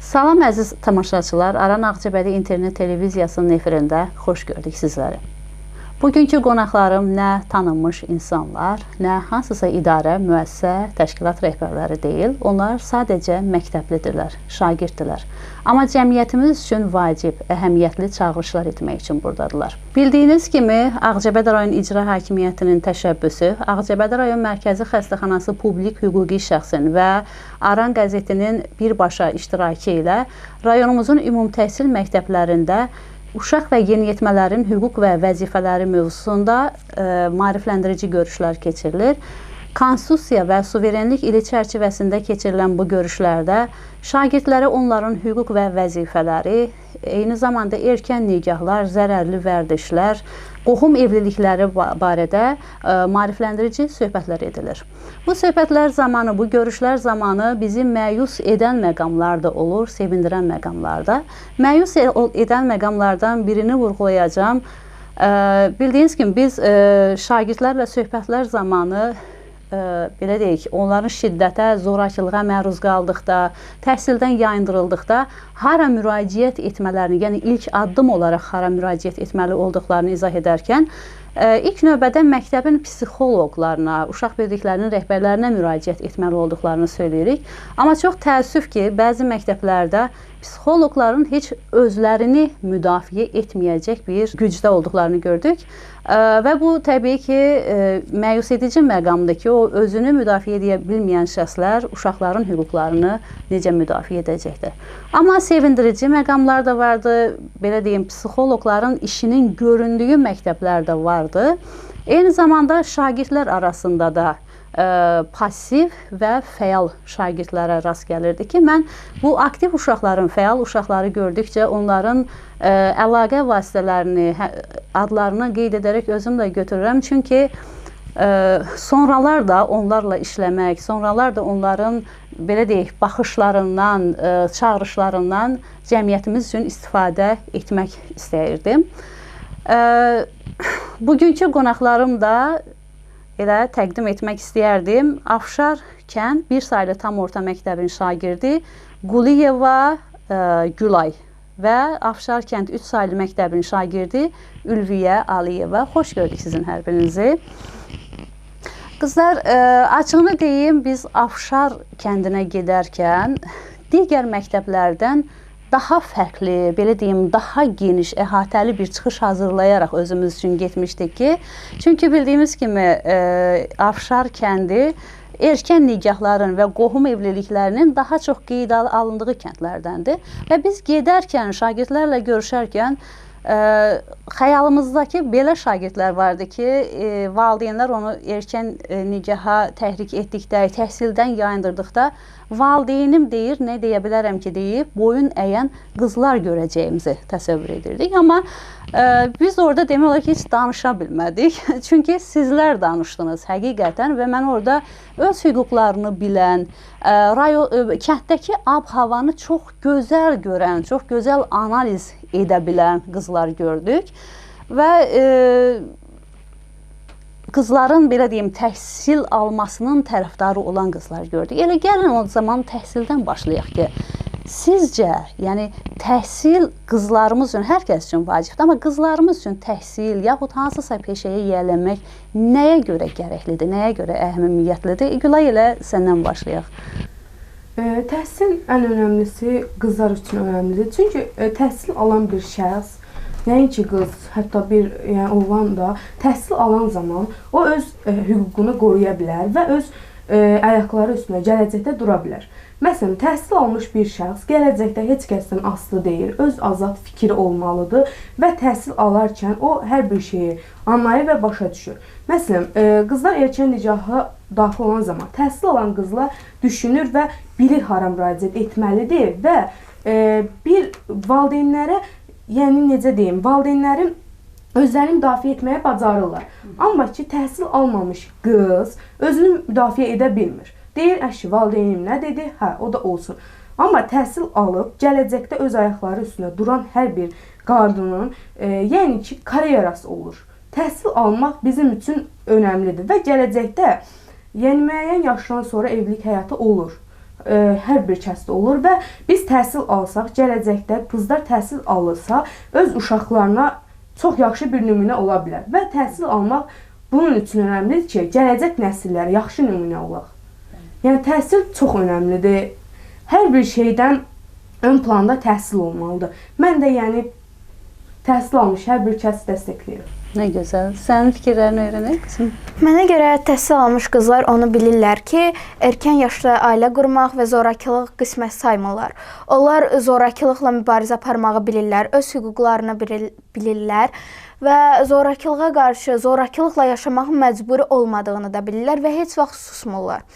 Salam əziz tamaşaçılar, Aran Ağcabədi internet televiziyasının efirində xoş gördük sizləri. Bugünkü qonaqlarım nə tanınmış insanlar, nə hansısa idarə, müəssisə, təşkilat rəhbərləri deyil. Onlar sadəcə məktəblidirlər, şagirddirlər. Amma cəmiyyətimiz üçün vacib, əhəmiyyətli çağırışlar etmək üçün buradadırlar. Bildiyiniz kimi, Ağcabədi rayon İcra Hakimiyyətinin təşəbbüsü, Ağcabədi rayon Mərkəzi Xəstəxanası publik hüquqi şəxsin və Aran qəzetinin birbaşa iştirakı ilə rayonumuzun ümumtəhsil məktəblərində uşaq və yeniyetmələrin hüquq və vəzifələri mövzusunda maarifləndirici görüşlər keçirilir. Konstitusiya və suverenlik ili çərçivəsində keçirilən bu görüşlərdə şagirdlərə onların hüquq və vəzifələri, eyni zamanda erkən nigahlar, zərərli vərdişlər, qohum evlilikləri barədə maarifləndirici söhbətlər edilir. Bu söhbətlər zamanı, bu görüşlər zamanı bizi məyus edən məqamlar da olur, sevindirən məqamlar da. Məyus edən məqamlardan birini vurğulayacağam. Bildiyiniz kimi biz şagirdlərlə söhbətlər zamanı belə deyək, onların şiddətə, zorakılığa məruz qaldıqda, təhsildən yayındırıldıqda hara müraciət etmələrini, yəni ilk addım olaraq hara müraciət etməli olduqlarını izah edərkən, ilk növbədə məktəbin psixoloqlarına, uşaq birliklərinin rəhbərlərinə müraciət etməli olduqlarını söyləyirik. Amma çox təəssüf ki, bəzi məktəblərdə psixoloqların heç özlərini müdafiə etməyəcək bir gücdə olduqlarını gördük. Və bu təbii ki, məyus edici məqamdır ki, o özünü müdafiə edə bilməyən şəxslər uşaqların hüquqlarını necə müdafiə edəcəkdir. Amma sevindirici məqamlar da vardı, belə deyim, psixoloqların işinin göründüyü məktəblər də vardı. Eyni zamanda şagirdlər arasında da pasiv və fəal şagirdlərə rast gəlirdi ki, mən bu aktiv uşaqların, fəal uşaqları gördükcə onların əlaqə vasitələrini, adlarını qeyd edərək özümlə götürürəm. Çünki sonralar da onlarla işləmək, sonralar da onların, belə deyək, baxışlarından, çağırışlarından cəmiyyətimiz üçün istifadə etmək istəyirdim. Bugünkü qonaqlarım da elə təqdim etmək istəyərdim. Afşar kənd bir saylı tam orta məktəbin şagirdi Quliyeva Gülay və Afşar kənd 3 saylı məktəbin şagirdi Ülviyə Aliyeva. Xoş gördük sizin hər birinizi. Qızlar, açığını deyim, biz Afşar kəndinə gedərkən digər məktəblərdən daha fərqli, belə deyim, daha geniş, əhatəli bir çıxış hazırlayaraq özümüz üçün getmişdik ki, çünki bildiyimiz kimi Afşar kəndi erkən nigahların və qohum evliliklərinin daha çox qeydə alındığı kəndlərdəndir. Və biz gedərkən, şagirdlərlə görüşərkən xəyalımızdakı belə şagirdlər vardı ki, valideynlər onu erkən nigaha təhrik etdikdə, təhsildən yayındırdıqda valideynim deyir, nə deyə bilərəm ki, deyib, boyun əyən qızlar görəcəyimizi təsəvvür edirdik. Amma biz orada demək olar ki, heç danışa bilmədik. Çünki sizlər danışdınız həqiqətən və mən orada öz hüquqlarını bilən, kənddəki ab-havanı çox gözəl görən, çox gözəl analiz edə bilən qızlar gördük və qızların, belə deyim, təhsil almasının tərəfdarı olan qızlar gördük. Elə gəlin o zaman təhsildən başlayaq ki, sizcə, yəni təhsil qızlarımız üçün, hər kəs üçün vacibdir, amma qızlarımız üçün təhsil yaxud hansısa peşəyə yiyələnmək nəyə görə gərəklidir, nəyə görə əhəmiyyətlidir? Gülay, elə səndən başlayaq. Təhsil ən önəmlisi qızlar üçün önəmlidir. Çünki təhsil alan bir şəxs, nəinki qız, hətta bir oğlan da təhsil alan zaman o öz hüququnu qoruya bilər və öz ayaqları üstünə gələcəkdə dura bilər. Məsələn, təhsil almış bir şəxs gələcəkdə heç kəsdən asılı deyil, öz azad fikri olmalıdır və təhsil alarkən o hər bir şeyi anlayır və başa düşür. Məsələn, qızlar erkən nigaha daxil olan zaman təhsil alan qızlar düşünür və bilir hara müraciət etməlidir və bir valideynlərə, yəni necə deyim, valideynlərin özlərini müdafiə etməyə bacarırlar. Amma ki, təhsil almamış qız özünü müdafiə edə bilmir. Deyir, əşi, valideynim nə dedi? Hə, o da olsun. Amma təhsil alıb, gələcəkdə öz ayaqları üstünə duran hər bir qadının, yəni ki, karyerası olur. Təhsil almaq bizim üçün önəmlidir və gələcəkdə, yəni müəyyən yaşdan sonra evlilik həyatı olur. hər bir kəsdə olur və biz təhsil alsaq, gələcəkdə qızlar təhsil alırsa, öz uşaqlarına çox yaxşı bir nümunə ola bilər. Və təhsil almaq bunun üçün önəmlidir ki, gələcək nəsillərə yaxşı nümunə olaq. Yəni təhsil çox önəmlidir. Hər bir şeydən ön planda təhsil olmalıdır. Mən də yəni təhsil almış hər bir kəsi dəstəkləyirəm. Nə gözəl. Sənin fikirlərini öyrənək qızım. Mənə görə təhsil almış qızlar onu bilirlər ki, erkən yaşda ailə qurmaq və zorakılıq qismət saymırlar. Onlar zorakılıqla mübarizə aparmağı bilirlər, öz hüquqlarını bilirlər və zorakılığa qarşı zorakılıqla yaşamağın məcburi olmadığını da bilirlər və heç vaxt susmurlar.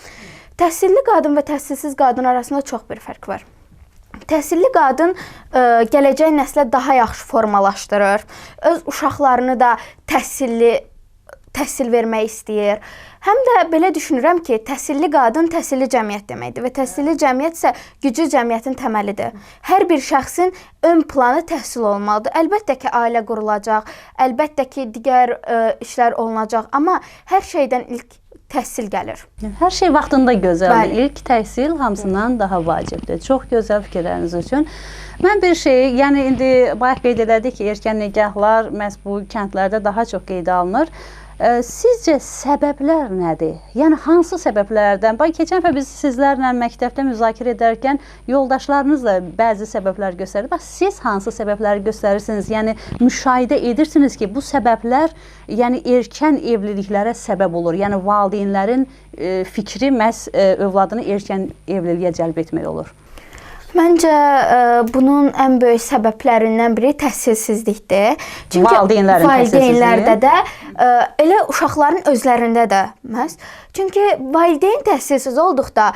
Təhsilli qadın və təhsilsiz qadın arasında çox bir fərq var. Təhsilli qadın gələcək nəslə daha yaxşı formalaşdırır. Öz uşaqlarını da təhsil vermək istəyir. Həm də belə düşünürəm ki, təhsilli qadın təhsilli cəmiyyət deməkdir və təhsilli cəmiyyət isə güclü cəmiyyətin təməlidir. Hər bir şəxsin ön planı təhsil olmalıdır. Əlbəttə ki, ailə qurulacaq, əlbəttə ki, digər işlər olunacaq, amma hər şeydən ilk təhsil gəlir. Hər şey vaxtında gözəldir. Bəli. İlk təhsil hamısından daha vacibdir. Çox gözəl fikirləriniz üçün. Mən bir şey, yəni indi bayaq qeyd elədik ki, erkən nikahlar məhz bu kəndlərdə daha çox qeydə alınır. Sizcə səbəblər nədir? Yəni hansı səbəblərdən? Bax, keçən dəfə biz sizlərlə məktəbdə müzakirə edərkən yoldaşlarınızla bəzi səbəblər göstərdi. Bax, siz hansı səbəbləri göstərirsiniz? Yəni müşahidə edirsiniz ki, bu səbəblər yəni erkən evliliklərə səbəb olur. Yəni valideynlərin fikri məhz övladını erkən evliliyə cəlb etmək olur. Məncə bunun ən böyük səbəblərindən biri təhsilsizlikdir. Çünki valideynlərdə də elə uşaqların özlərində də məhz. Çünki valideyn təhsilsiz olduqda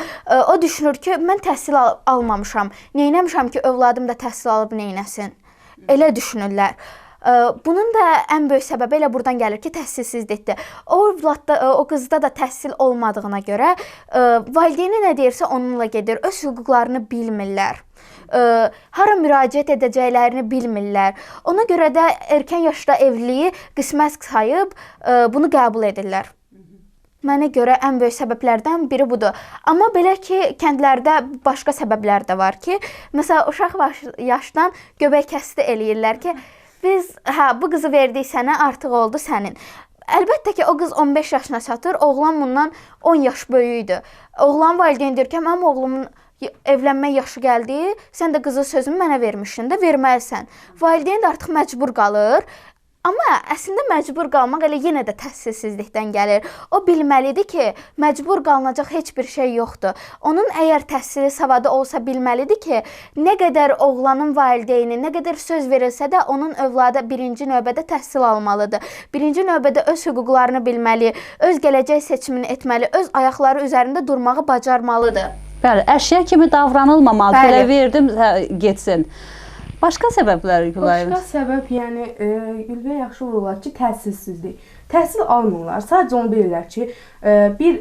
o düşünür ki, mən təhsil almamışam, neynəmişəm ki, övladım da təhsil alıb neynəsin? Elə düşünürlər. Bunun da ən böyük səbəbi elə buradan gəlir ki, təhsilsizlikdir. O övladda, o qızda da təhsil olmadığına görə valideyni nə deyirsə onunla gedir. Öz hüquqlarını bilmirlər. Hara müraciət edəcəklərini bilmirlər. Ona görə də erkən yaşda evliliyi qismət sayıb bunu qəbul edirlər. Mənə görə ən böyük səbəblərdən biri budur. Amma belə ki, kəndlərdə başqa səbəblər də var ki, məsələn, uşaq yaşdan göbək kəsti eləyirlər ki, biz bu qızı verdik sənə, artıq oldu sənin. Əlbəttə ki, o qız 15 yaşına çatır, oğlan bundan 10 yaş böyüyüdür. Oğlan valideyn deyir ki, mənim oğlumun evlənmə yaşı gəldi, sən də qızın sözünü mənə vermişsin də, verməlisən. Valideyn də artıq məcbur qalır. Amma əslində məcbur qalmaq elə yenə də təhsilsizlikdən gəlir. O bilməlidir ki, məcbur qalınacaq heç bir şey yoxdur. Onun əgər təhsili, savadı olsa bilməlidir ki, nə qədər oğlanın valideyni, nə qədər söz verilsə də onun övladı birinci növbədə təhsil almalıdır. Birinci növbədə öz hüquqlarını bilməli, öz gələcək seçimini etməli, öz ayaqları üzərində durmağı bacarmalıdır. Bəli, əşya kimi davranılmamalı. Belə verdim, getsin. Başqa səbəblər Gülayım? Başqa səbəb, yəni Gülbə yaxşı vururlar ki, təhsilsizlik. Təhsil almırlar. Sadəcə onu bilirlər ki, bir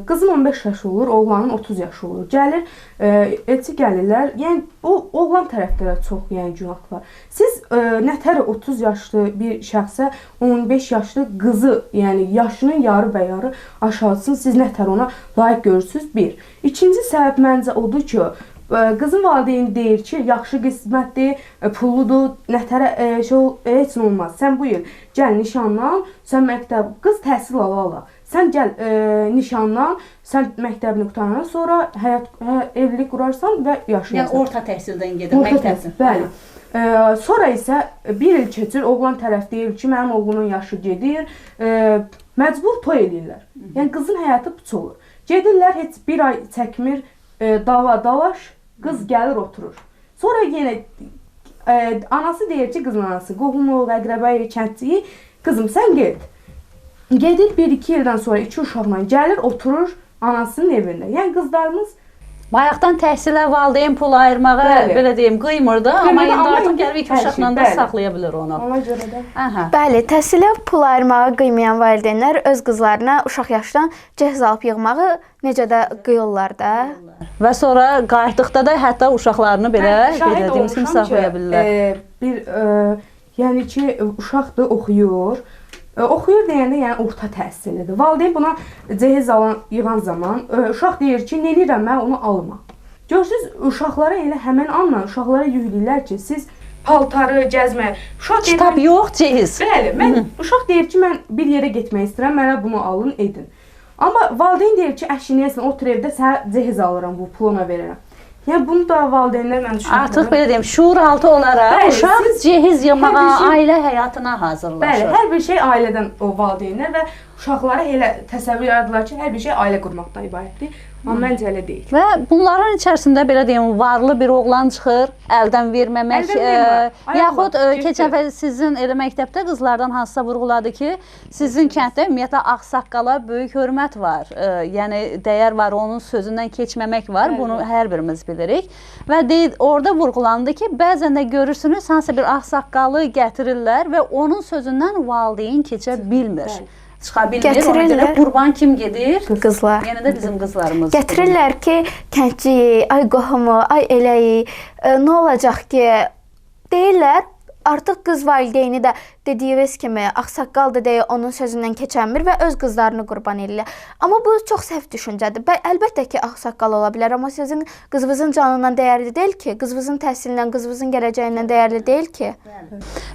qızın 15 yaşı olur, oğlanın 30 yaşı olur. Gəlir, elçi gəlirlər. Yəni o oğlan tərəfdə çox yəni günah var. Siz nətər 30 yaşlı bir şəxsə 15 yaşlı qızı, yəni yaşının yarı və yarı aşağısını siz nətər ona layiq görürsünüz? Bir. İkinci səbəb məncə odur ki, qızın valideyni deyir ki, yaxşı qismətdir, pulludur, nətərə heç nə olmaz. Sən bu il gəl nişanlan, sən məktəb, qız təhsil ala-ala. Sən gəl nişanlan, sən məktəbini qurtarandan sonra evlilik qurarsan və yaşayarsan. Yəni orta təhsildən gedir, məktəbdən. Bəli. Sonra isə bir il keçir, oğlan tərəf deyir ki, mənim oğlumun yaşı gedir, məcbur toy eləyirlər. Yəni qızın həyatı puç olur. Gedirlər, heç bir ay çəkmir, dava dalaş, qız gəlir oturur. Sonra yenə anası deyir ki, qızın anası, qohumuq, əqrəbəyi, kəndçiyi, qızım sən get. Gedir 1-2 ildən sonra 2 uşaqla gəlir, oturur anasının evində. Yəni qızlarımız bayaqdan təhsilə valideyn pul ayırmağa, bəli, belə deyim, qıymırdı, amma indi artıq gəlib 2 uşaqla da saxlaya bilər onu. Ona görə də. Aha. Bəli, təhsilə pul ayırmağa qıymayan valideynlər öz qızlarına uşaq yaşdan cehiz alıb yığmağı necə də qıyırlar da. Və sonra qayıtdıqda da hətta uşaqlarını belə qeyd etdiyimiz kimi saxlaya bilirlər. Bir, yəni ki, uşaqdır, oxuyur. Oxuyur deyəndə, yəni orta təhsillidir. Valideyn buna cehiz alan, yığan zaman uşaq deyir ki, "Neynirəm mən, onu alma." Görürsüz, uşaqlara elə həmin anla uşaqlara yükləyirlər ki, siz paltarı, gəzməyə. Uşaq deyir, kitab yox, cehiz. Bəli, mən uşaq deyir ki, mən bir yerə getmək istəyirəm, mənə bunu alın, edin. Amma valideyn deyir ki, əşi, niyəsən otur evdə, sənə cehiz alıram, bu pulu ona verirəm. Yəni bunu da valideynlər mən düşünürəm. Artıq belə deyim, şuuraltı olaraq bəli, uşaq cehiz yığmağa, şey, ailə həyatına hazırlaşır. Bəli, hər bir şey ailədən o valideynlər və uşaqlara elə təsəvvür yaradılar ki, hər bir şey ailə qurmaqdan ibarətdir. Amma məncə elə deyil. Və bunların içərisində belə deyim, varlı bir oğlan çıxır, əldən verməmək, yaxud keçən dəfə sizin elə məktəbdə qızlardan hansısa vurğuladı ki, sizin kənddə ümumiyyətlə ağsaqqala böyük hörmət var. Yəni dəyər var, onun sözündən keçməmək var. Bəli. Bunu hər birimiz bilirik. Və deyir, orada vurğulandı ki, bəzən də görürsünüz hansısa bir ağsaqqalı gətirirlər və onun sözündən valideyn keçə bilmir. Bəli. Çıxa bilmir. Ona görə qurban kim gedir? Qızlar. Yenə də bizim qızlarımız. Gətirirlər ki, kəndçiyik, ay qohumu, ay eləyik, nə olacaq ki? Deyirlər, artıq qız valideyni də dediyiniz kimi ağsaqqal da deyə onun sözündən keçənmir və öz qızlarını qurban eləyirlər. Amma bu çox səhv düşüncədir. Əlbəttə ki, ağsaqqal ola bilər, amma sizin qızınızın canından dəyərli deyil ki, qızınızın təhsilindən, qızınızın gələcəyindən dəyərli deyil ki.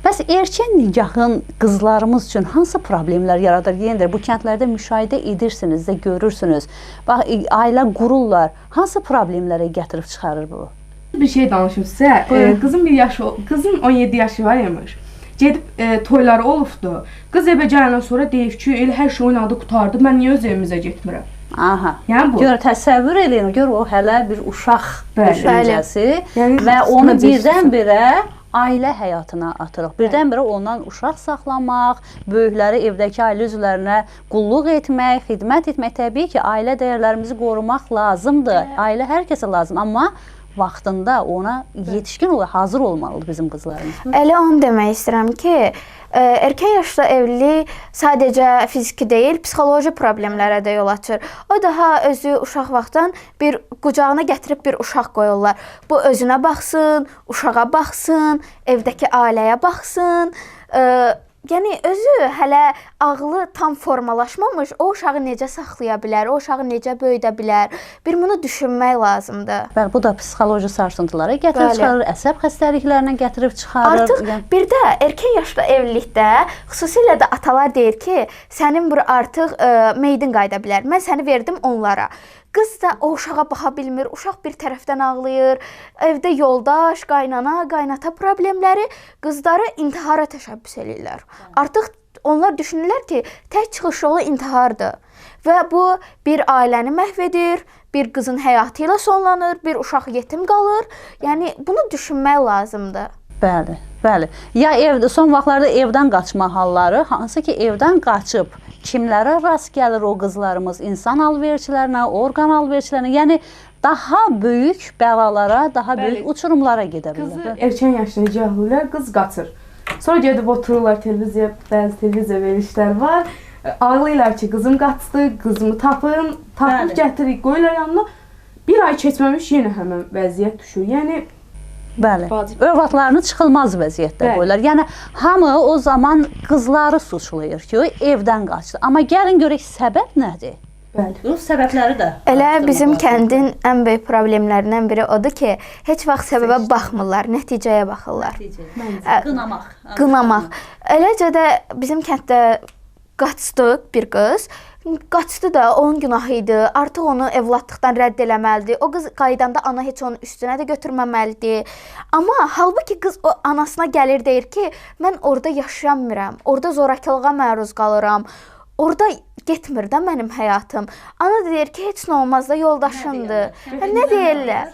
Bəs erkən nikahın qızlarımız üçün hansı problemlər yaradır? Yenə də bu kəndlərdə müşahidə edirsiniz də, görürsünüz. Bax, ailə qururlar. Hansı problemlərə gətirib çıxarır bu? Bir şey danışım sizə. Qızım bir yaşı, qızın 17 yaşı var imiş. Gedib toyları olubdu. Qız evə gələndən sonra deyib ki, elə hər şey oynadı, qurtardı. Mən niyə öz evimizə getmirəm? Aha. Yəni bu. Gör, təsəvvür eləyin, gör o hələ bir uşaq düşüncəsi yəni, və onu birdən-birə ailə həyatına atırıq. Birdən-birə ondan uşaq saxlamaq, böyükləri evdəki ailə üzvlərinə qulluq etmək, xidmət etmək, təbii ki, ailə dəyərlərimizi qorumaq lazımdır. Ailə hər kəsə lazım, amma vaxtında ona yetişkin olaraq hazır olmalıdır bizim qızlarımız. Elə onu demək istəyirəm ki, erkən yaşda evlilik sadəcə fiziki deyil, psixoloji problemlərə də yol açır. O daha özü uşaq vaxtdan bir qucağına gətirib bir uşaq qoyurlar. Bu özünə baxsın, uşağa baxsın, evdəki ailəyə baxsın. Yəni özü hələ ağlı tam formalaşmamış, o uşağı necə saxlaya bilər, o uşağı necə böyüdə bilər? Bir bunu düşünmək lazımdır. Bəli, bu da psixoloji sarsıntılara gətirib çıxarır, əsəb xəstəliklərinə gətirib çıxarır. Artıq bir də erkən yaşda evlilikdə xüsusilə də atalar deyir ki, sənin bura artıq meydin qayıda bilər. Mən səni verdim onlara. Qız da o uşağa baxa bilmir, uşaq bir tərəfdən ağlayır, evdə yoldaş, qaynana, qaynata problemləri, qızları intihara təşəbbüs eləyirlər. Artıq onlar düşünürlər ki, tək çıxış yolu intihardır və bu bir ailəni məhv edir, bir qızın həyatı ilə sonlanır, bir uşaq yetim qalır. Yəni bunu düşünmək lazımdır. Bəli, bəli. Ya evdə, son vaxtlarda evdən qaçma halları, hansı ki evdən qaçıb kimlərə rast gəlir o qızlarımız? İnsan alverçilərinə, orqan alverçilərinə, yəni daha böyük bəlalara, daha böyük uçurumlara gedə bilər. Qızı erkən yaşda nikahlayırlar, qız qaçır. Sonra gedib otururlar televiziya, bəzi televiziya verilişlər var. Ağlayırlar ki, qızım qaçdı, qızımı tapın, tapıb gətirik, qoyurlar yanına. Bir ay keçməmiş yenə həmən vəziyyət düşür. Yəni Bəli, övladlarını çıxılmaz vəziyyətdə qoyurlar. Yəni hamı o zaman qızları suçlayır ki, evdən qaçdı. Amma gəlin görək səbəb nədir? Bəli. Yox, səbəbləri də. Elə bizim kəndin ən böyük problemlərindən biri odur ki, heç vaxt səbəbə baxmırlar, nəticəyə baxırlar. Qınamaq. Qınamaq. Eləcə də bizim kənddə qaçdı bir qız. Qaçdı da, onun günahı idi. Artıq onu evladlıqdan rədd eləməlidir. O qız qayıdanda ana heç onun üstünə də götürməməlidir. Amma halbuki qız o anasına gəlir, deyir ki, mən orada yaşayamıram, orada zorakılığa məruz qalıram. Orada getmir də mənim həyatım. Ana deyir ki, heç nə olmaz da, yoldaşındır. Nə deyirlər?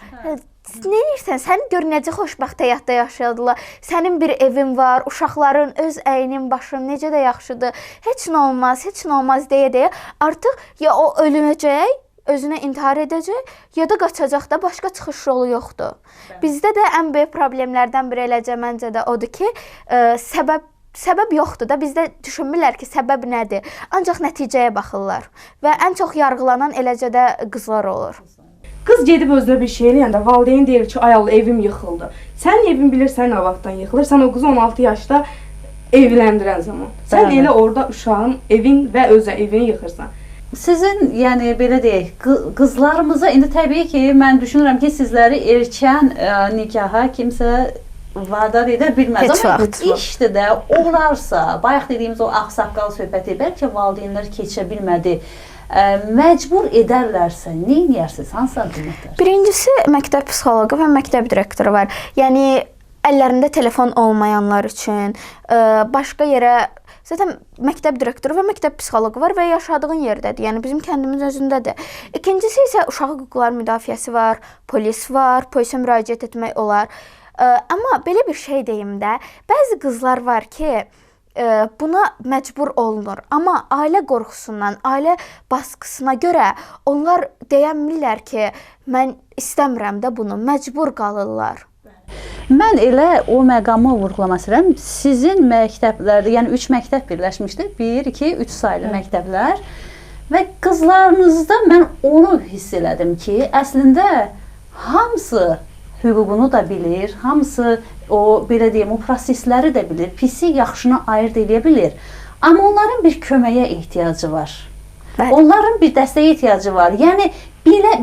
Nə edirsən? Sən gör necə xoşbəxt həyatda yaşayırdılar. Sənin bir evin var, uşaqların, öz əynin, başın necə də yaxşıdır. Heç nə olmaz, heç nə olmaz deyə-deyə artıq ya o ölünəcək, özünə intihar edəcək, ya da qaçacaq da, başqa çıxış yolu yoxdur. Bizdə də ən böyük problemlərdən biri eləcə məncə də odur ki, səbəb yoxdur da, bizdə düşünmürlər ki, səbəb nədir. Ancaq nəticəyə baxırlar və ən çox yarğılanan eləcə də qızlar olur. Qız gedib özünə bir şey eləyəndə valideyn deyir ki, ay Allah, evim yıxıldı. Sənin evin bilirsən nə vaxtdan yıxılır. Sən o qızı 16 yaşda Evləndirən zaman. Sən elə orada uşağın evin və öz evini yıxırsan. Sizin, yəni belə deyək, qızlarımıza indi təbii ki, mən düşünürəm ki, sizləri erkən nikaha kimsə vadar edə bilməz. Heç Amma vaxt. işdir də olarsa, bayaq dediyimiz o ağsaqqal söhbəti, bəlkə valideynlər keçə bilmədi. Məcbur edərlərsə, nə edərsiniz? Hansı addım atarsınız? Birincisi məktəb psixoloqu və məktəb direktoru var. Yəni əllərində telefon olmayanlar üçün, başqa yerə zaten məktəb direktoru və məktəb psixoloqu var və yaşadığın yerdədir. Yəni bizim kəndimiz özündədir. İkincisi isə uşaq hüquqları müdafiəsi var, polis var, polisə müraciət etmək olar. Amma belə bir şey deyim də, bəzi qızlar var ki, buna məcbur olunur. Amma ailə qorxusundan, ailə baskısına görə onlar deyəmirlər ki, mən istəmirəm də bunu, məcbur qalırlar. Mən elə o məqamı vurğulamaq istəyirəm. Sizin məktəblərdə, yəni 3 məktəb birləşmişdi. 1, 2, 3 saylı məktəblər və qızlarınızda mən onu hiss elədim ki, əslində hamısı hüququnu da bilir, hamısı o belə deyim, o prosesləri də bilir, pisi yaxşını ayırd eləyə bilir. Amma onların bir köməyə ehtiyacı var. Bəli. Onların bir dəstəyə ehtiyacı var. Yəni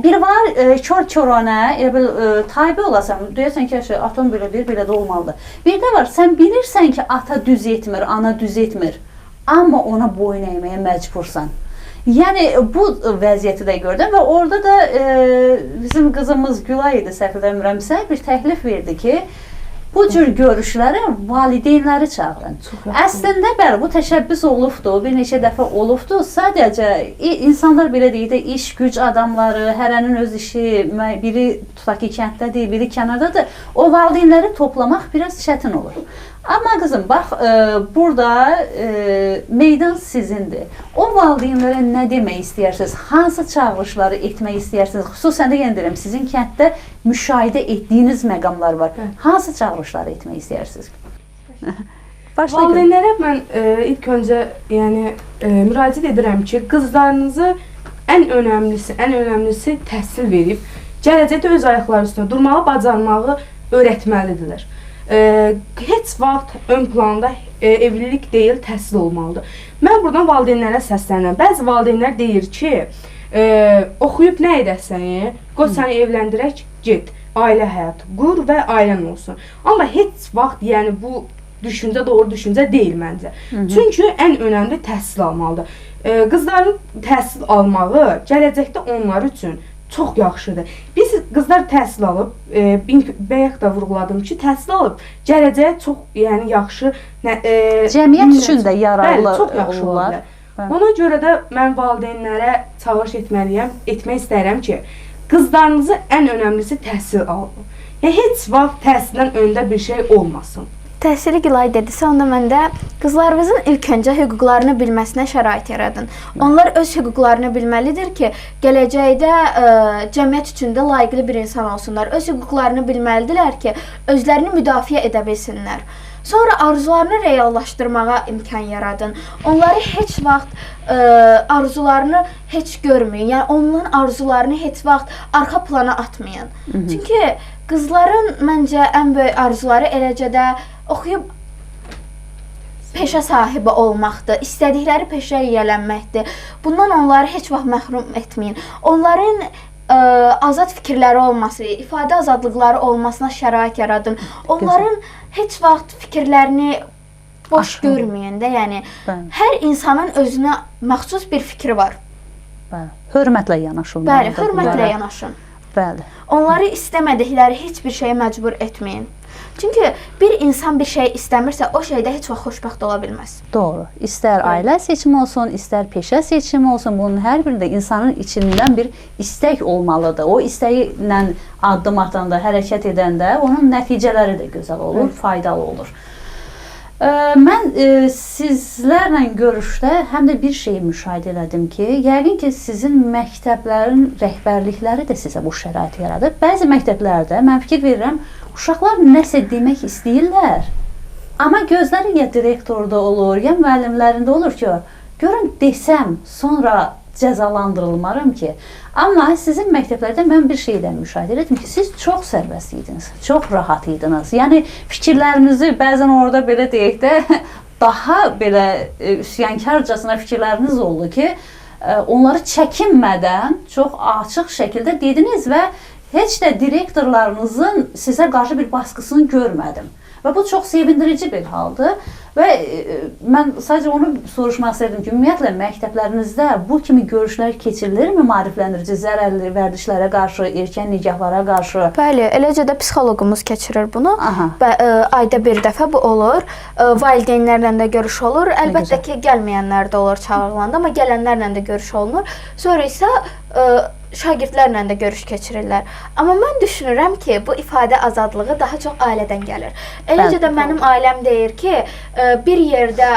bir var kör-köranə, elə bil tabe olasan, deyəsən ki, atam belə deyir, belə də olmalıdır. Bir də var, sən bilirsən ki, ata düz etmir, ana düz etmir, amma ona boyun əyməyə məcbursan. Yəni bu vəziyyəti də gördüm və orada da bizim qızımız Gülay idi, səhv eləmirəmsə, bir təklif verdi ki, bu cür görüşlərə valideynləri çağırın. Əslində bəli, bu təşəbbüs olubdu, bir neçə dəfə olubdu. Sadəcə insanlar belə deyir də, iş güc adamları, hərənin öz işi, biri tutaq ki, kənddədir, biri kənardadır. O valideynləri toplamaq biraz çətin olur. Amma qızım, bax, burada meydan sizindir. O valideynlərə nə demək istəyirsiniz? Hansı çağırışları etmək istəyirsiniz? Xüsusən də yenə deyirəm, sizin kənddə müşahidə etdiyiniz məqamlar var. Hansı çağırışları etmək istəyirsiniz? Valideynlərə mən ilk öncə yəni müraciət edirəm ki, qızlarınızı ən önəmlisi təhsil verib, gələcəkdə öz ayaqları üstünə durmağı, bacarmağı öyrətməlidirlər. Heç vaxt ön planda evlilik deyil, təhsil olmalıdır. Mən buradan valideynlərə səslənirəm. Bəzi valideynlər deyir ki, oxuyub nə edəsən, qoy səni evləndirək, get, ailə həyatı qur və ailən olsun. Amma heç vaxt yəni bu düşüncə doğru düşüncə deyil məncə. Çünki ən önəmli təhsil almalıdır. Qızların təhsil almağı gələcəkdə onlar üçün çox yaxşıdır. Biz qızlar təhsil alıb, bayaq da vurğuladım ki, təhsil alıb gələcəyə çox yəni yaxşı cəmiyyət üçün də yararlı bəli, çox yaxşı olurlar. Ona görə də mən valideynlərə çağırış etməliyəm, etmək istəyirəm ki, qızlarınızı ən önəmlisi təhsil alın. Yəni heç vaxt təhsildən öndə bir şey olmasın. Təhsili Gülay dedisə, onda mən də qızlarımızın ilk öncə hüquqlarını bilməsinə şərait yaradın. Onlar öz hüquqlarını bilməlidir ki, gələcəkdə cəmiyyət üçün də layiqli bir insan olsunlar. Öz hüquqlarını bilməlidirlər ki, özlərini müdafiə edə bilsinlər. Sonra arzularını reallaşdırmağa imkan yaradın. Onları heç vaxt arzularını heç görməyin. Yəni onların arzularını heç vaxt arxa plana atmayın. Çünki qızların məncə ən böyük arzuları eləcə də oxuyub peşə sahibi olmaqdır, istədikləri peşəyə yiyələnməkdir. Bundan onları heç vaxt məhrum etməyin. Onların azad fikirləri olması, ifadə azadlıqları olmasına şərait yaradın. Onların heç vaxt fikirlərini boş görməyin də, yəni hər insanın özünə məxsus bir fikri var. Bəli, hörmətlə yanaşılmalıdır. Bəli, hörmətlə yanaşın. Bəli. Onları istəmədikləri heç bir şeyə məcbur etməyin. Çünki bir insan bir şey istəmirsə, o şeydə heç vaxt xoşbəxt ola bilməz. Doğru. İstər ailə seçimi olsun, istər peşə seçimi olsun, bunun hər birində insanın içindən bir istək olmalıdır. O istəyi ilə addım atanda, hərəkət edəndə onun nəticələri də gözəl olur, faydalı olur. Mən sizlərlə görüşdə həm də bir şeyi müşahidə elədim ki, yəqin ki, sizin məktəblərin rəhbərlikləri də sizə bu şəraiti yaradır. Bəzi məktəblərdə mən fikir verirəm, uşaqlar nəsə demək istəyirlər, amma gözləri ya direktorda olur, ya müəllimlərində olur ki, görün desəm, sonra cəzalandırılmaram ki. Amma sizin məktəblərdə mən bir şeydən müşahidə etdim ki, siz çox sərbəst idiniz, çox rahat idiniz. Yəni fikirlərinizi bəzən orada belə deyək də, daha belə üsyankarcasına fikirləriniz oldu ki, onları çəkinmədən çox açıq şəkildə dediniz və heç də direktorlarınızın sizə qarşı bir baskısını görmədim. Və bu çox sevindirici bir haldır. Və mən sadəcə onu soruşmaq istərdim ki, ümumiyyətlə məktəblərinizdə bu kimi görüşlər keçirilirmi maarifləndirici zərərli vərdişlərə qarşı, erkən nigahlara qarşı? Bəli, eləcə də psixoloqumuz keçirir bunu. Və ayda bir dəfə bu olur. Valideynlərlə də görüş olur. Əlbəttə ki, gəlməyənlər də olur çağırılanda, amma gələnlərlə də görüş olunur. Sonra isə şagirdlərlə də görüş keçirirlər. Amma mən düşünürəm ki, bu ifadə azadlığı daha çox ailədən gəlir. Eləcə də mənim ailəm deyir ki, bir yerdə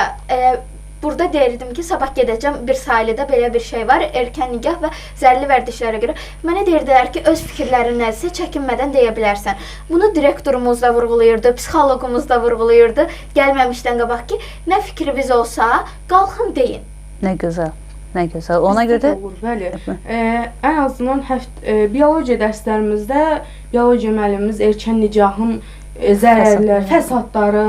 burada deyirdim ki, sabah gedəcəm bir sahildə belə bir şey var, erkən nigah və zərərli vərdişlərə görə. Mənə deyirdilər ki, öz fikirlərin nədirsə çəkinmədən deyə bilərsən. Bunu direktorumuz da vurğulayırdı, psixoloqumuz da vurğulayırdı gəlməmişdən qabaq ki, nə fikriniz olsa, qalxın deyin. Nə gözəl. Nə gözəl. Ona görə də olur, bəli. Ən azından biologiya dərslərimizdə biologiya müəllimimiz erkən nigahın zərərləri, fəsadları,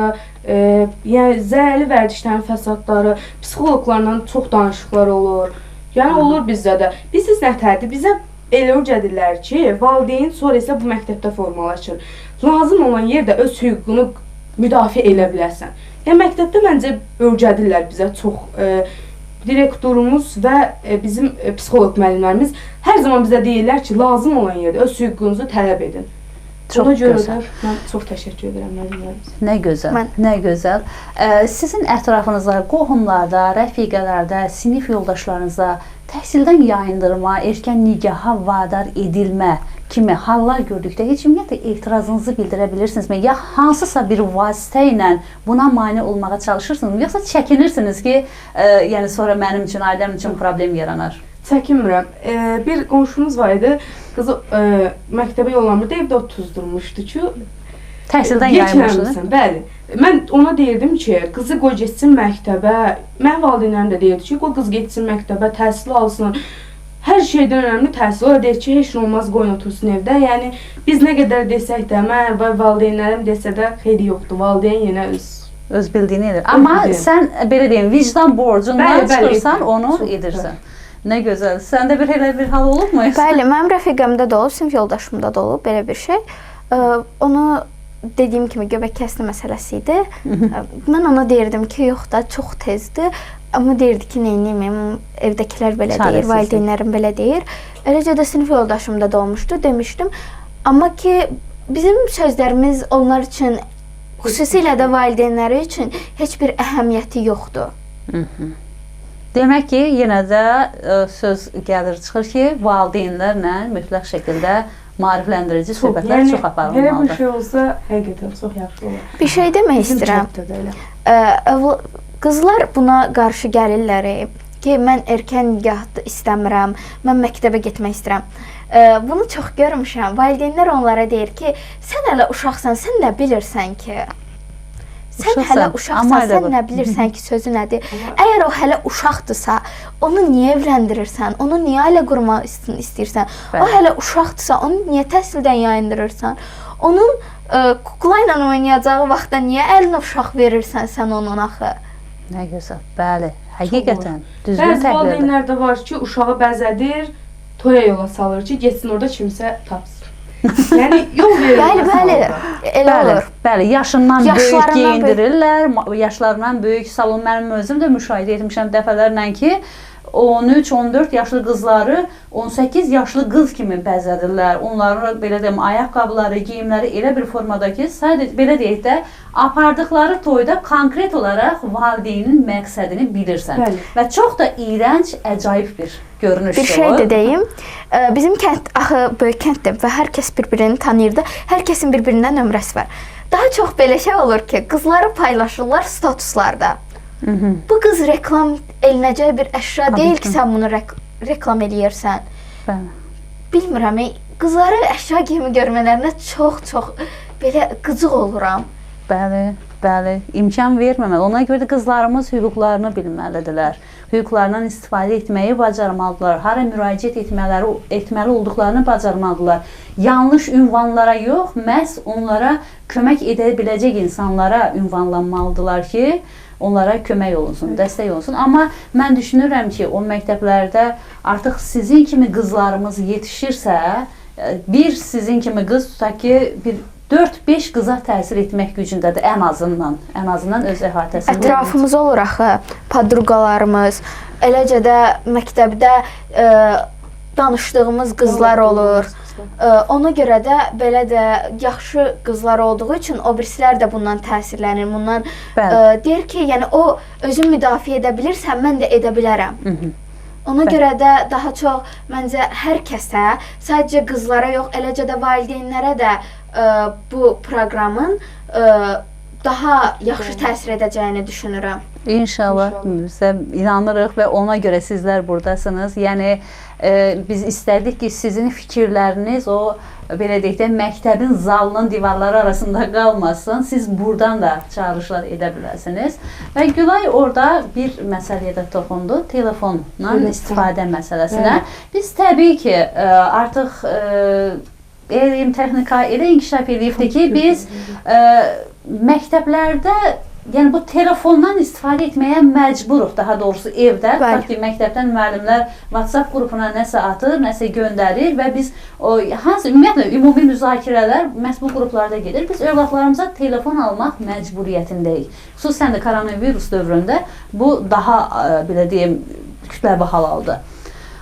yəni zərərli vərdişlərin fəsadları, psixoloqlarla çox danışıqlar olur. Yəni olur bizdə də. Bilirsiniz nətərdir? Bizə elə öyrədirlər ki, valideyn sonra isə bu məktəbdə formalaşır. Lazım olan yerdə öz hüququnu müdafiə elə bilərsən. Yəni məktəbdə məncə öyrədirlər bizə çox. Direktorumuz və bizim psixoloq müəllimlərimiz hər zaman bizə deyirlər ki, lazım olan yerdə öz hüququnuzu tələb edin. Çox Ona görə gözəl. də mən çox təşəkkür edirəm müəllimlərimizə. Nə gözəl, nə gözəl. Sizin ətrafınızda, qohumlarda, rəfiqələrdə, sinif yoldaşlarınızda təhsildən yayındırma, erkən nigaha vadar edilmə kimi hallar gördükdə heç ümumiyyətlə etirazınızı bildirə bilirsinizmi? Ya hansısa bir vasitə ilə buna mane olmağa çalışırsınızmı? Yoxsa çəkinirsiniz ki, yəni sonra mənim üçün, ailəm üçün problem yaranar? Çəkinmirəm. Bir qonşumuz var idi, qızı məktəbə yollanmırdı, evdə otuzdurmuşdu ki, təhsildən yayınmışdı. Bəli. Mən ona deyirdim ki, qızı qoy getsin məktəbə. Mənim valideynlərim də deyirdi ki, qoy qız getsin məktəbə, təhsil alsın. Hər şeydən önəmli təhsil. O da deyir ki, heç nə olmaz, qoyun otursun evdə. Yəni biz nə qədər desək də, mən və valideynlərim desə də xeyri yoxdur. Valideyn yenə öz bildiyini edir. Amma sən belə deyim, vicdan borcundan çıxırsan, onu edirsən. Nə gözəl. Səndə bir elə bir hal olubmu? Bəli, mənim rəfiqəmdə də olub, sinif yoldaşımda da olub belə bir şey. Onu dediyim kimi göbək kəsni məsələsi idi. Mən ona deyirdim ki, yox da, çox tezdir. Amma deyirdi ki, neyniyim, evdəkilər belə deyir, valideynlərim belə deyir. Eləcə də sinif yoldaşımda da olmuşdu, demişdim. Amma ki, bizim sözlərimiz onlar üçün, xüsusilə də valideynləri üçün heç bir əhəmiyyəti yoxdur. Demək ki, yenə də söz gəlir, çıxır ki, valideynlərlə mütləq şəkildə maarifləndirici söhbətlər çox aparılmalıdır. Belə bir şey olsa, həqiqətən çox yaxşı olar. Bir şey demək istəyirəm. Qızlar buna qarşı gəlirlər ki, mən erkən nigah istəmirəm, mən məktəbə getmək istəyirəm. Bunu çox görmüşəm. Valideynlər onlara deyir ki, sən hələ uşaqsan, sən nə bilirsən ki? Sən hələ uşaqsan, sən nə bilirsən ki, sözü nədir? Əgər o hələ uşaqdırsa, onu niyə evləndirirsən? Onu niyə ailə qurmaq istəyirsən? O hələ uşaqdırsa, onu niyə təhsildən yayındırırsan? Onun kukla ilə oynayacağı vaxtda niyə əlinə uşaq verirsən sən onun axı? Nə gözəl, bəli, həqiqətən düzgün Bəzi təqdirdir. valideynlər də var ki, uşağı bəzədir, toya yola salır ki, getsin orada kimsə tapsın. Yəni yol verir. Bəli, bəli, elə olur. Bəli, yaşından böyük geyindirirlər, yaşlarından böyük salon. Mənim özüm də müşahidə etmişəm dəfələrlə ki, 13-14 yaşlı qızları 18 yaşlı qız kimi bəzədirlər. Onların belə deyim, ayaqqabıları, geyimləri elə bir formada ki, sadəcə belə deyək də, apardıqları toyda konkret olaraq valideynin məqsədini bilirsən. Bəli. Və çox da iyrənc, əcaib bir görünüşdür. Bir şey də deyim, bizim kənd axı böyük kənddir və hər kəs bir-birini tanıyırdı. Hər kəsin bir-birindən nömrəsi var. Daha çox belə şey olur ki, qızları paylaşırlar statuslarda. Bu qız reklam elinəcək bir əşya deyil ki, sən bunu reklam eləyirsən. Bilmirəm, qızları əşya kimi görmələrinə çox-çox belə qıcıq oluram. Bəli, bəli, imkan verməməli. Ona görə də qızlarımız hüquqlarını bilməlidirlər. Hüquqlarından istifadə etməyi bacarmalıdırlar. Hara müraciət etməli olduqlarını bacarmalıdırlar. Yanlış ünvanlara yox, məhz onlara kömək edə biləcək insanlara ünvanlanmalıdırlar ki, onlara kömək olunsun, dəstək olunsun. Amma mən düşünürəm ki, o məktəblərdə artıq sizin kimi qızlarımız yetişirsə, bir sizin kimi qız tutaq ki, bir 4-5 qıza təsir etmək gücündədir ən azından, ən azından öz əhatəsində. Ətrafımız olur axı, podruqalarımız, eləcə də məktəbdə danışdığımız qızlar olur. Ona görə də belə də yaxşı qızlar olduğu üçün o birisilər də bundan təsirlənir. Bundan deyir ki, yəni o özünü müdafiə edə bilirsə, mən də edə bilərəm. Ona görə də daha çox məncə hər kəsə, sadəcə qızlara yox, eləcə də valideynlərə də bu proqramın daha yaxşı təsir edəcəyini düşünürəm. İnşallah. Bizə inanırıq və ona görə sizlər buradasınız. Yəni biz istərdik ki, sizin fikirləriniz o belə deyək də məktəbin zalının divarları arasında qalmasın. Siz buradan da çağırışlar edə bilərsiniz. Və Gülay orada bir məsələyə də toxundu, telefondan istifadə məsələsinə. Biz təbii ki, artıq elm, texnika elə inkişaf eləyibdir ki, biz məktəblərdə, yəni bu telefondan istifadə etməyə məcburuq, daha doğrusu evdə. Tutaq ki, məktəbdən müəllimlər WhatsApp qrupuna nəsə atır, nəsə göndərir və biz o hansı ümumiyyətlə ümumi müzakirələr məhz bu qruplarda gedir. Biz övladlarımıza telefon almaq məcburiyyətindəyik. Xüsusən də koronavirus dövründə bu daha belə deyim, kütləvi hal aldı.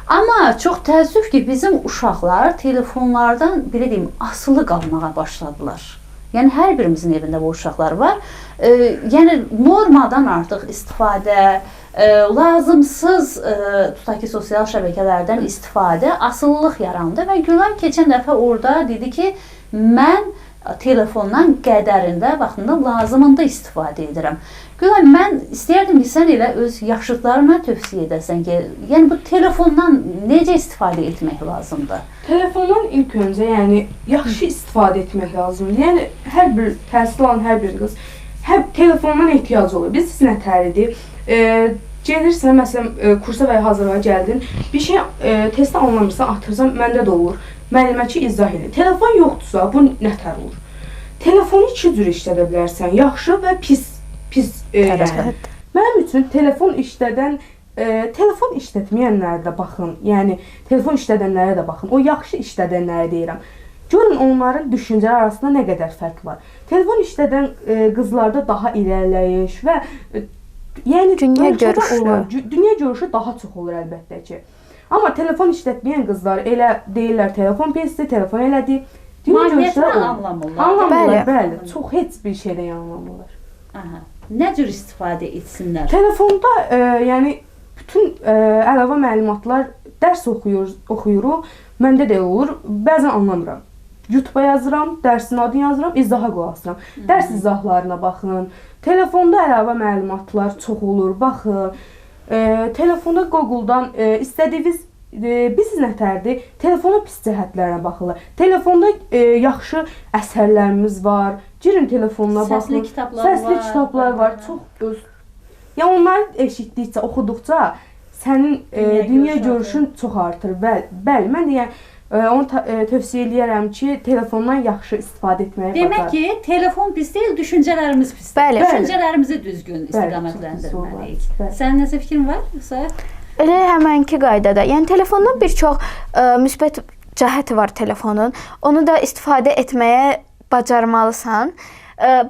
Amma çox təəssüf ki, bizim uşaqlar telefonlardan belə deyim, asılı qalmağa başladılar. Yəni hər birimizin evində bu uşaqlar var. Yəni normadan artıq istifadə, lazımsız tutaq ki, sosial şəbəkələrdən istifadə, asılılıq yarandı və Gülay keçən dəfə orada dedi ki, mən telefondan qədərində, vaxtında lazımında istifadə edirəm. Gülay, mən istəyərdim ki, sən elə öz yaşıdlarına tövsiyə edəsən ki, yəni bu telefondan necə istifadə etmək lazımdır? Telefondan ilk öncə, yəni yaxşı istifadə etmək lazımdır. Yəni hər bir təhsil alan hər bir qız hər telefondan ehtiyacı olur. Biz nətəridir? Gelirsən, məsələn, kursa və ya hazırlığa gəldin, bir şey testdə anlamırsan, atırsan, məndə də olur. Müəllimə ki, izah edir. Telefon yoxdursa, bu nətər olur? Telefonu iki cür işlədə bilərsən, yaxşı və pis. Yəni. Mənim üçün telefon işlədən, telefon işlətməyənlərə də baxın, yəni telefon işlədənlərə də baxın. O yaxşı işlədənlərə deyirəm. Görün onların düşüncələri arasında nə qədər fərq var. Telefon işlədən qızlarda daha irəliləyiş və yəni dünya görüşü olan, dünya görüşü daha çox olur əlbəttə ki. Amma telefon işlətməyən qızlar elə deyirlər, telefon pisdir, telefon elədir. Mahiyyətini anlamırlar. Anlamırlar, bəli. Çox heç bir şeydən anlamırlar. Aha. Nə cür istifadə etsinlər? Telefonda yəni bütün əlavə məlumatlar, dərs oxuyuruq, məndə də elə olur. Bəzən anlamıram. YouTube-a yazıram, dərsin adını yazıram, izaha qulaq asıram. Dərs izahlarına baxın. Telefonda əlavə məlumatlar çox olur, baxın. Telefonda Google-dan istədiyiniz, biz nətərdir, telefona pis cəhətlərinə baxırlar. Telefonda yaxşı əsərlərimiz var. Girin telefonuna baxın. Səsli kitablar var. Çox öz. Yəni onları eşitdikcə, oxuduqca sənin dünya görüşün çox artır. Bəli, mən də yəni onu tövsiyə eləyərəm ki, telefondan yaxşı istifadə etməyi bacar. Demək ki, telefon pis deyil, düşüncələrimiz pisdir. Bəli. Düşüncələrimizi düzgün istiqamətləndirməliyik. Sənin nəsə fikrin var yoxsa? Elə həmənki qaydada. Yəni telefondan bir çox müsbət cəhəti var telefonun. Onu da istifadə etməyə bacarmalısan.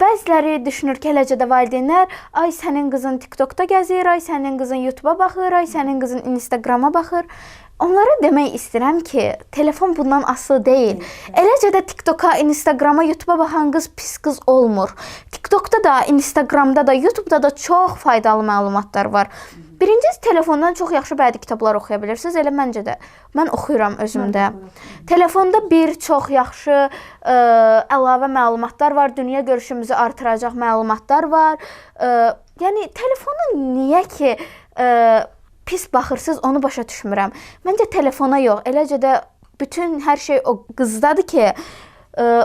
Bəziləri düşünür ki, eləcə də valideynlər, ay sənin qızın TikTokda gəzir, ay sənin qızın YouTube'a baxır, ay sənin qızın Instagrama baxır. Onlara demək istəyirəm ki, telefon bundan asılı deyil. Eləcə də TikToka, Instagrama, YouTube'a baxan qız pis qız olmur. TikTokda da, Instagramda da, YouTube'da da çox faydalı məlumatlar var. Birincisi, telefondan çox yaxşı bədii kitablar oxuya bilirsiniz. Elə məncə də, mən oxuyuram özümdə. Telefonda bir çox yaxşı əlavə məlumatlar var, dünya görüşümüzü artıracaq məlumatlar var. Yəni, telefonu niyə ki pis baxırsınız, onu başa düşmürəm. Məncə telefona yox, eləcə də bütün hər şey o qızdadır ki,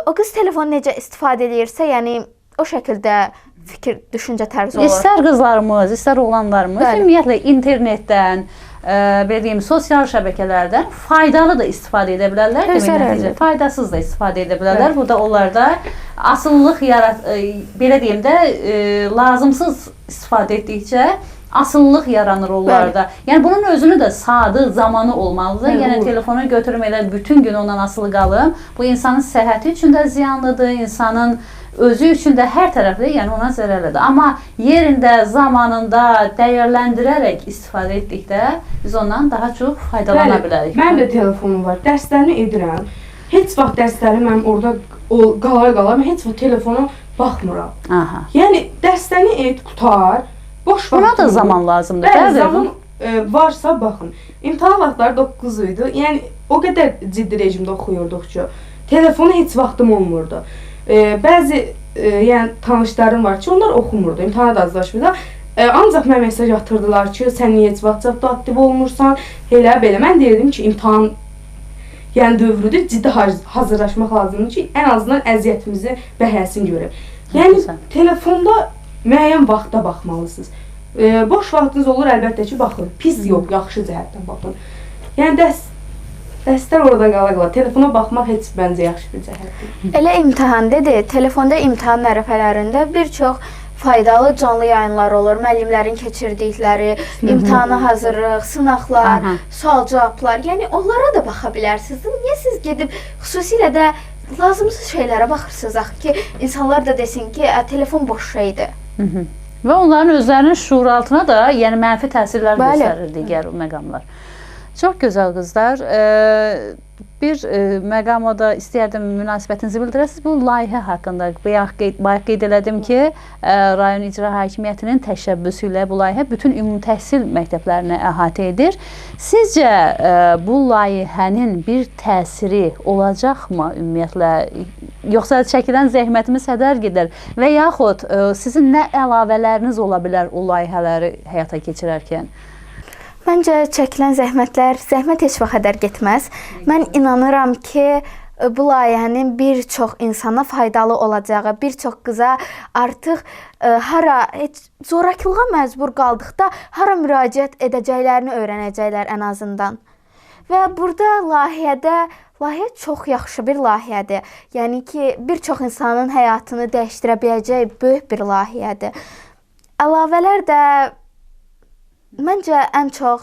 o qız telefonu necə istifadə edirsə, yəni O şəkildə fikir, düşüncə tərzi olur. İstər qızlarımız, istər oğlanlarımız, bəli, ümumiyyətlə internetdən, belə deyim, sosial şəbəkələrdən faydalı da istifadə edə bilərlər. Demək, nəticə faydasız da istifadə edə bilərlər. Bu da onlarda asılılıq belə deyim də, lazımsız istifadə etdikcə asılılıq yaranır onlarda. Bəli. Yəni bunun özünü də sadı, zamanı olmalıdır. Bəli, yəni telefonu götürüm elə bütün gün ondan asılı qalım. Bu insanın səhhəti üçün də ziyanlıdır, insanın özü üçün də hər tərəfli, yəni ona zərərlidir. Amma yerində, zamanında dəyərləndirərək istifadə etdikdə biz ondan daha çox faydalana bilərik. Mənim də telefonum var. Dərslərimi edirəm. Heç vaxt dərsləri mənim orada qala-qala mən heç vaxt telefona baxmıram. Aha. Yəni dərslərini et, qutar. Boş vaxt. Buna da zaman lazımdır. Bəli, zaman varsa baxın. İmtahan vaxtları 9 idi. Yəni o qədər ciddi rejimdə oxuyurduq ki, telefona heç vaxtım olmurdu. Bəzi yəni tanışlarım var ki, onlar oxumurdu, imtahana da hazırlaşmırdı. Ancaq mənə mesaj atırdılar ki, sən niyə heç WhatsApp-da aktiv olmursan, elə belə. Mən deyirdim ki, imtahan yəni dövrüdür, ciddi hazırlaşmaq lazımdır ki, ən azından əziyyətimizi bəhrəsini görək. Yəni telefonda müəyyən vaxtda baxmalısınız. Boş vaxtınız olur, əlbəttə ki, baxın. Pis yox, yaxşı cəhətdən baxın. Yəni dərslər orada qala-qala. Telefona baxmaq heç məncə yaxşı bir cəhət deyil. Elə imtahan dedi, telefonda imtahan ərəfələrində bir çox faydalı canlı yayınlar olur. Müəllimlərin keçirdikləri, imtahana hazırlıq, sınaqlar, sual-cavablar. Yəni onlara da baxa bilərsiniz. Niyə siz gedib xüsusilə də lazımsız şeylərə baxırsınız axı ki, insanlar da desin ki, telefon boş şeydir. Və onların özlərinin şuuraltına da yəni mənfi təsirlər göstərir digər məqamlar. Çox gözəl qızlar. Bir məqama da istəyərdim münasibətinizi bildirəsiniz. Bu layihə haqqında bayaq qeyd elədim ki, rayon icra hakimiyyətinin təşəbbüsü ilə bu layihə bütün ümumi təhsil məktəblərini əhatə edir. Sizcə bu layihənin bir təsiri olacaqmı ümumiyyətlə? Yoxsa çəkilən zəhmətimiz hədər gedər və yaxud sizin nə əlavələriniz ola bilər o layihələri həyata keçirərkən? Məncə çəkilən zəhmət heç vaxt hədər getməz. Mən inanıram ki, bu layihənin bir çox insana faydalı olacağı, bir çox qıza artıq hara heç zorakılığa məcbur qaldıqda hara müraciət edəcəklərini öyrənəcəklər ən azından. Və burada layihə çox yaxşı bir layihədir. Yəni ki, bir çox insanın həyatını dəyişdirə biləcək böyük bir layihədir. Əlavələr də məncə ən çox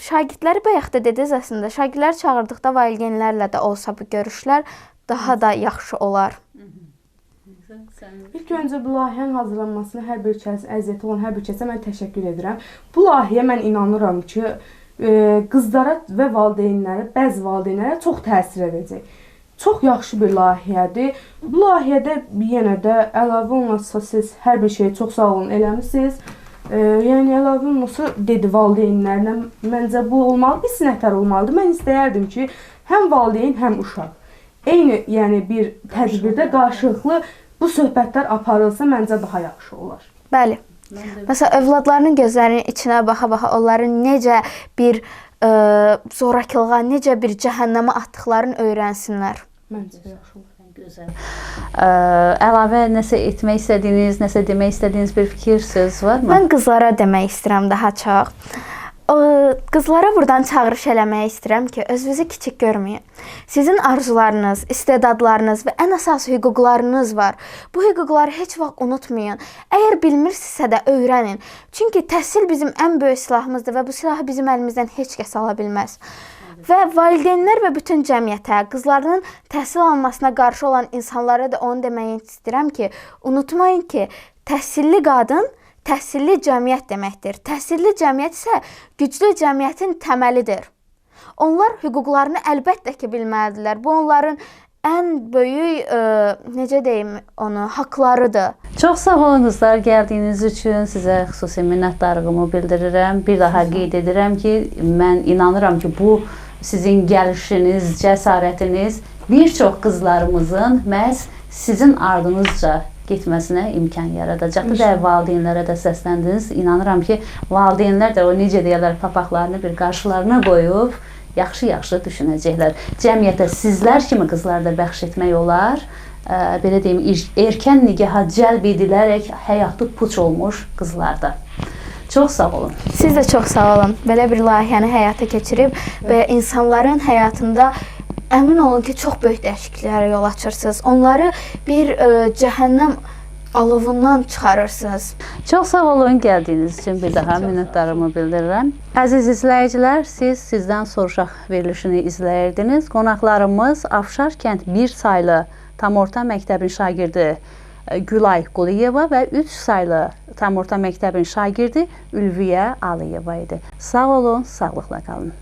şagirdləri bayaq da dediniz əslində, şagirdləri çağırdıqda valideynlərlə də olsa bu görüşlər daha da yaxşı olar. İlk öncə bu layihənin hazırlanmasına hər bir kəs, əziyyəti olan hər bir kəsə mən təşəkkür edirəm. Bu layihəyə mən inanıram ki, qızlara və valideynlərə, bəzi valideynlərə çox təsir edəcək. Çox yaxşı bir layihədir. Bu layihədə yenə də əlavə olunsa siz hər bir şeyi çox sağ olun eləmisiniz. Yəni əlavə olunsa dedi valideynlərlə məncə bu olmalı, bir sənətlər olmalıdır. Mən istəyərdim ki, həm valideyn, həm uşaq eyni, yəni bir tədbirdə qarşılıqlı bu söhbətlər aparılsa məncə daha yaxşı olar. Bəli. Məsələn, övladlarının gözlərinin içinə baxa-baxa onların necə bir zorakılığa, necə bir cəhənnəmə atdıqlarını öyrənsinlər. Məncə yaxşı olar. Gözəl. Əlavə nəsə etmək istədiyiniz, nəsə demək istədiyiniz bir fikir, söz varmı? Mən qızlara demək istəyirəm daha çox. Qızlara buradan çağırış eləmək istəyirəm ki, özünüzü kiçik görməyin. Sizin arzularınız, istedadlarınız və ən əsas hüquqlarınız var. Bu hüquqları heç vaxt unutmayın. Əgər bilmirsinizsə də öyrənin. Çünki təhsil bizim ən böyük silahımızdır və bu silahı bizim əlimizdən heç kəs ala bilməz. Və valideynlər və bütün cəmiyyətə, qızlarının təhsil almasına qarşı olan insanlara da onu demək istəyirəm ki, unutmayın ki, təhsilli qadın təhsilli cəmiyyət deməkdir. Təhsilli cəmiyyət isə güclü cəmiyyətin təməlidir. Onlar hüquqlarını əlbəttə ki, bilməlidirlər. Bu onların ən böyük, necə deyim onu, haqlarıdır. Çox sağ olun qızlar, gəldiyiniz üçün sizə xüsusi minnətdarlığımı bildirirəm. Bir daha qeyd edirəm ki, mən inanıram ki, bu sizin gəlişiniz, cəsarətiniz bir çox qızlarımızın məhz sizin ardınızca getməsinə imkan yaradacaqdır və valideynlərə də səsləndiniz. İnanıram ki, valideynlər də o necə deyirlər, papaqlarını bir qarşılarına qoyub Yaxşı-yaxşı düşünəcəklər. Cəmiyyətə sizlər kimi qızlar da bəxş etmək olar. Belə deyim, erkən nigaha cəlb edilərək həyatı puç olmuş qızlar da. Çox sağ olun. Siz də çox sağ olun. Belə bir layihəni həyata keçirib və insanların həyatında əmin olun ki, çox böyük dəyişikliklərə yol açırsınız. Onları bir cəhənnəm alovundan çıxarırsınız. Çox sağ olun gəldiyiniz üçün bir daha minnətdarlığımı bildirirəm. Əziz izləyicilər, siz Sizdən Soruşaq verilişini izləyirdiniz. Qonaqlarımız Afşar kənd 1 saylı tam orta məktəbin şagirdi Gülay Quliyeva və 3 saylı tam orta məktəbin şagirdi Ülviyə Aliyeva idi. Sağ olun, sağlıqla qalın.